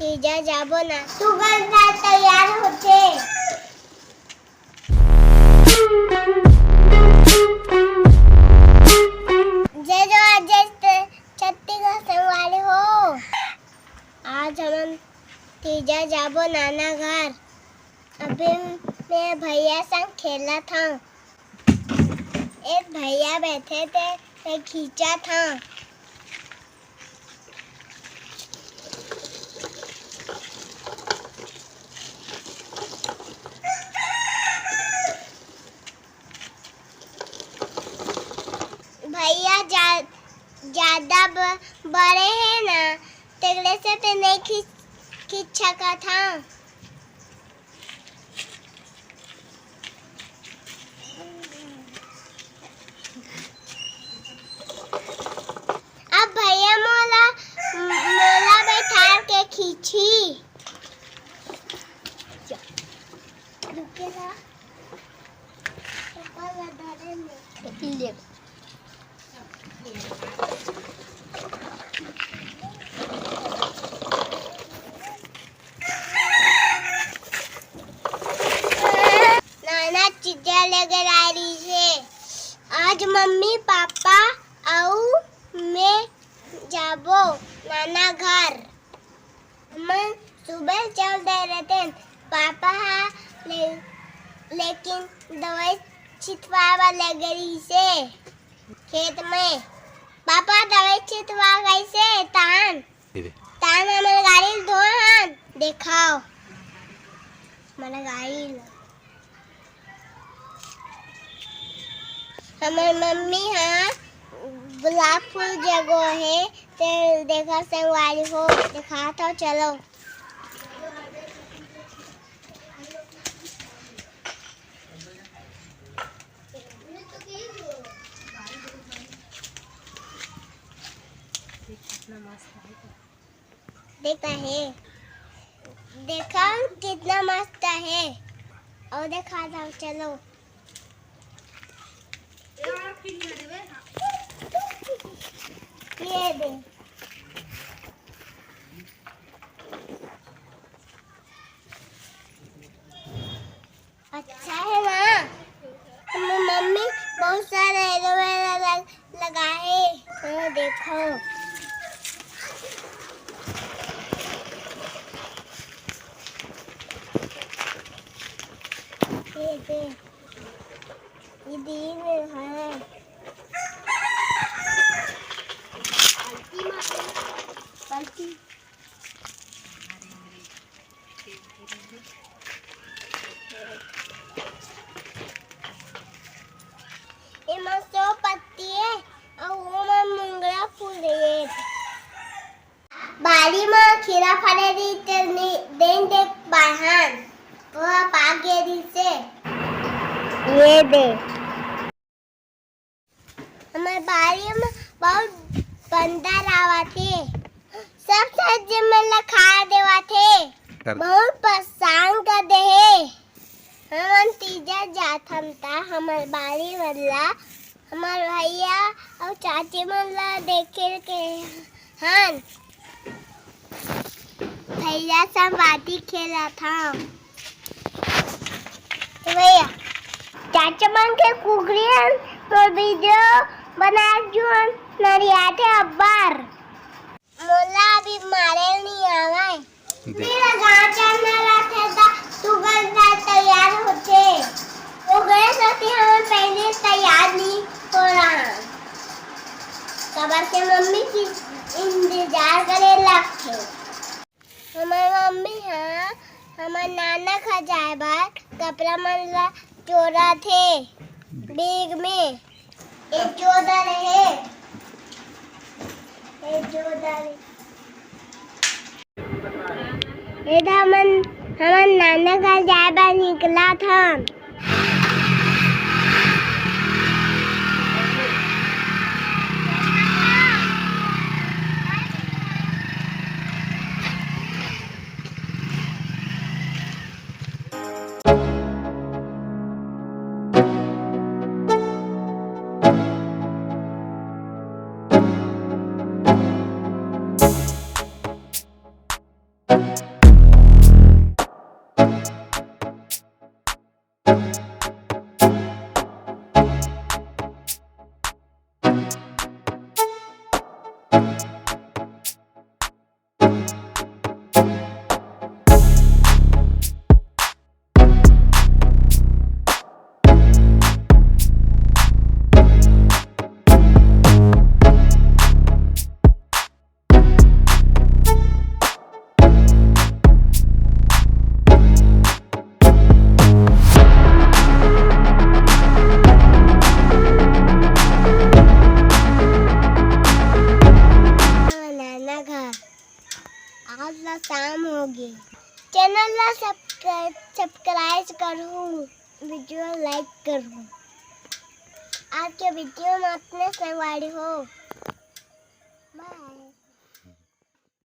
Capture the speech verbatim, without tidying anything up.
तीजा जाबो ना। सुग्घर दार तैयार होथे। जय जोहार, जय छत्तीसगढ़ संगवारी हो। आज हमन तीजा जाबो नाना घर। अभी मैं भैया संग खेलत हंव। एक भैया बैठे थे, मैं खींचत हंव। भैया जा-, जादा ब-, बड़े हे ना, तेकरे से ते नइ खींच, खींच सकत हंव। अब भैया मोला, मोला बैठार के खींची। रुके ला। ऊपर ला डाले में। ले। नाना तीजा लेगे लाय रहिस हे। आज मम्मी, पापा अउ मैं जाबो नाना घर। हमन सुबह चल दे रहितेन, पापा ह ले-, लेकिन दवाई छितवाए बर लेगे रहिस हे खेत में। पापा दवाई छितवा गइस हे, तान, तान हमर गाड़ी ल धोए हन। देखाव, हमर गाड़ी ल। हमर मम्मी ह गुलाब फूल जगो हे, ते देखा संगवारी हो, देखात हव, चलो। देखा हे, देखा कितना मस्त हे। अउ देखा जाओ, चलो। ये दे। अच्छा हे माँ, हमर मम्मी बहुत सारा एलोवेरा लग, लगा हे। हाँ, देखो। ये दे। ये दे में है। पलटी मार। पलटी। एमा सौ पत्ती हे, अउ ओमा मोंगरा फूल हे। बारी म खीरा फरे रहिस, तेन देख पाए हन, ओहा पाक गे रहिस हे। ये दे। हमर बारी म बहुत बंदर आवत हे, सब सब्जी मन ला खा देवत हे, कर- बहुत परेशान कर दे हे। हमन तीजा जात हन त हमर बारी मन ला हमर भैया अउ चाची मन ला देखे के हन। भैया संग बाती खेलत हन। तो भैया, चाचा मन के कुकरी हन, तो वीडियो बना जुन नरियाथे अब्बर। मोला अभी मारे नइ आवय। देख। मेरा गाँव चलना रहथे त सुग्घर दार तैयार होथे। ओकरे सेती हमन पहले तैयार नइ हो रहन। काबर के मम्मी के इंतजार करे लगथे। हमर मम्मी ह हमर नाना घर जाए बर कपड़ा मन ला जोरत हे बैग में। ए जोर डारे हे। ए जोर डारे। ए दा हमन, हमन नाना घर जाए बर निकलत हन। आज ला शाम होगे। चैनल ला सब्सक्राइब करहू, वीडियो लाइक करहू। आज के वीडियो में अतने संगवारी हो। बाय।